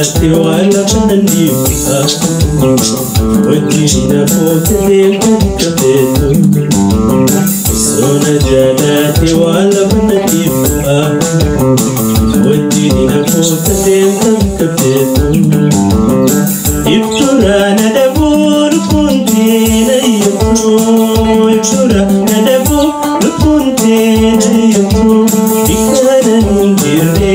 جالاتي ولا فنني وجينا فوت ديمتا سونا جالاتي ولا فنني وجينا فوت ديمتا يبترانا دبور كنتين يبتو يبترانا دبور كنتين يبتو بكانا نجري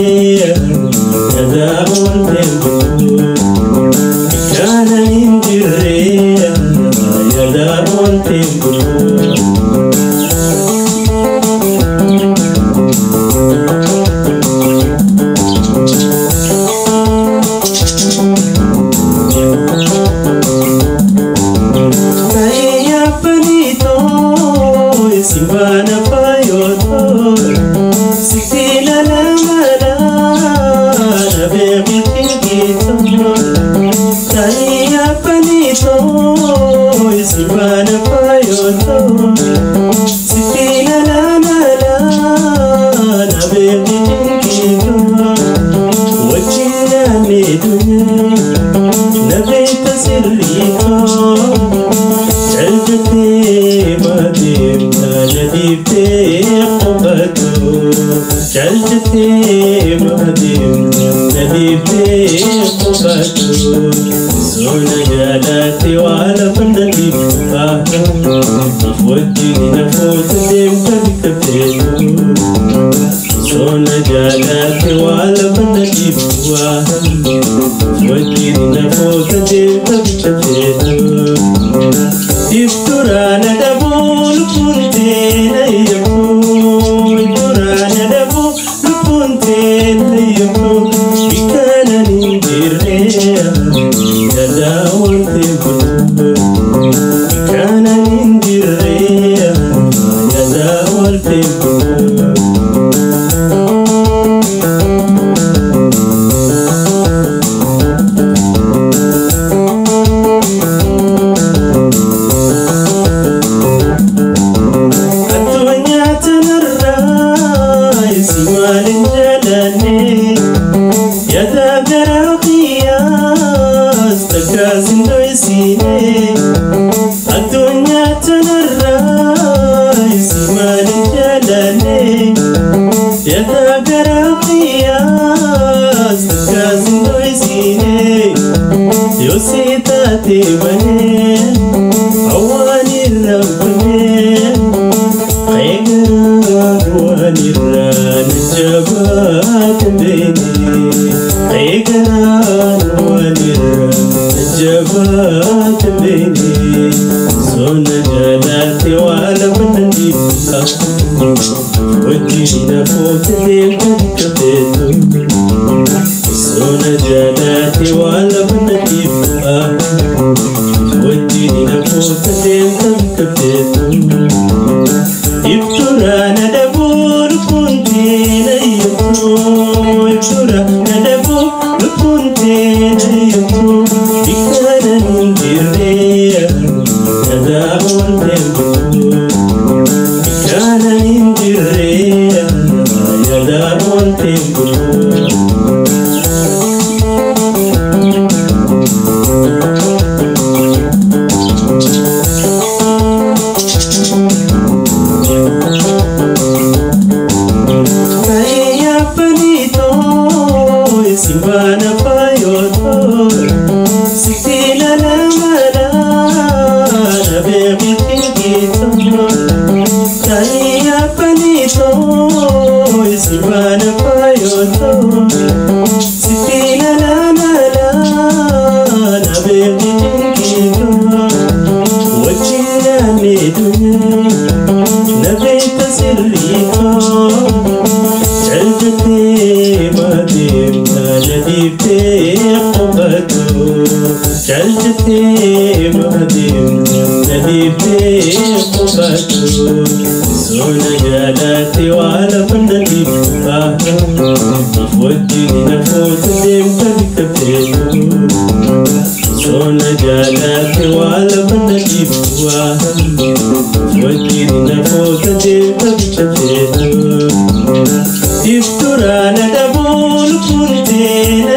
Ifturana dabul kunte na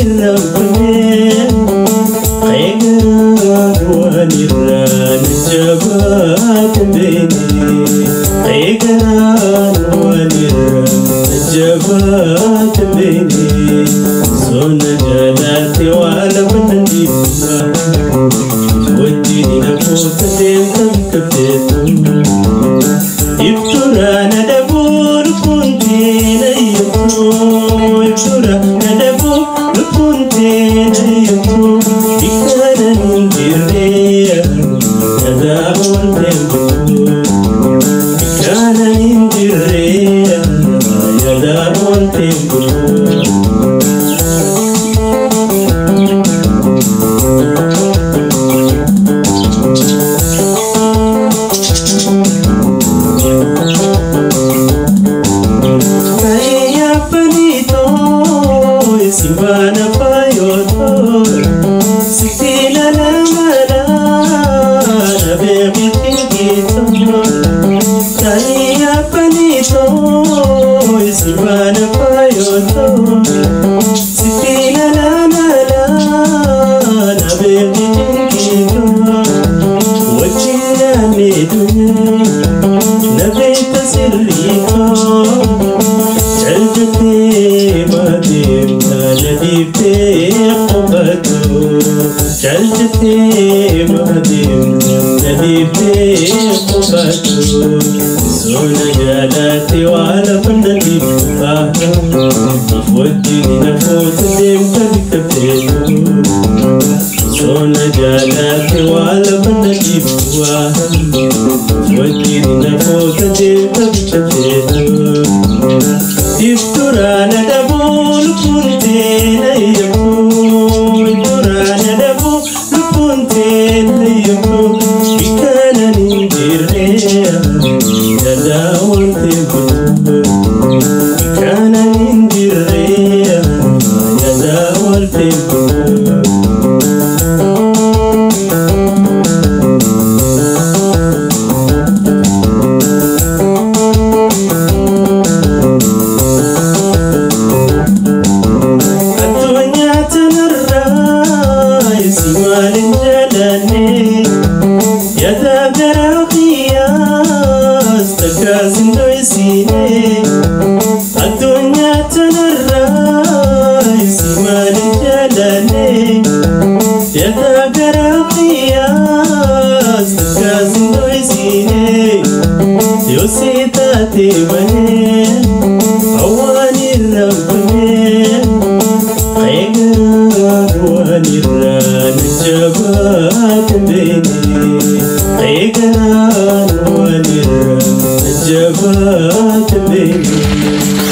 irraanfamee Qeegaraan waan irraan jabaate beekne Qeegaraan waan irraan jabaate beekne Sona jaalate waa lafa nan dhiibba Wajjin namoota deemtan kabdeetu Ibtura na daboo lubbuun teena iyyattu Ibtura na daboo lubbuun teena iyyattu Bikkanan hin jirre yadaa oolteen bultu Bikkanan hin jirre yadaa oolteen bultu. Simbana fayoto Sitina la mala Na bebi tingito Taya panito Simbana fayoto Sitina la mala Na bebi tingito Wajina ni dunya Na beta sirrito Jaljattee madeemta na dhiiftee qofatu Jaljattee madeemta na dhiiftee qofatu Sona jaalate waa lafa na dhiibba Wajjin namoota deemta bikka feetu Sona jaalate waa lafa na dhiibba Wajjin namoota deemta bikka feetu Iftura na daboo lubbuun teena iyyattu Iftura na daboo lubbuun teena iyyattu Bikkanan hin jirre yadaa ooltee bultu Bikkanan hin jirre yadaa ooltee bultu. Addunyaa tanarraa si maalin jaalanne Yaada garaa qiyyaas takkaas hin dhoysine Addunyaa tanarraa si maalin jaalanne Yaada garaa qiyyaas takkaas hin dhoysine Yoo si taate malee hawaan irraanfamee Qeegaraan waan irraan jabaate beekne Qeegaraan waan irraan jabaate beekne.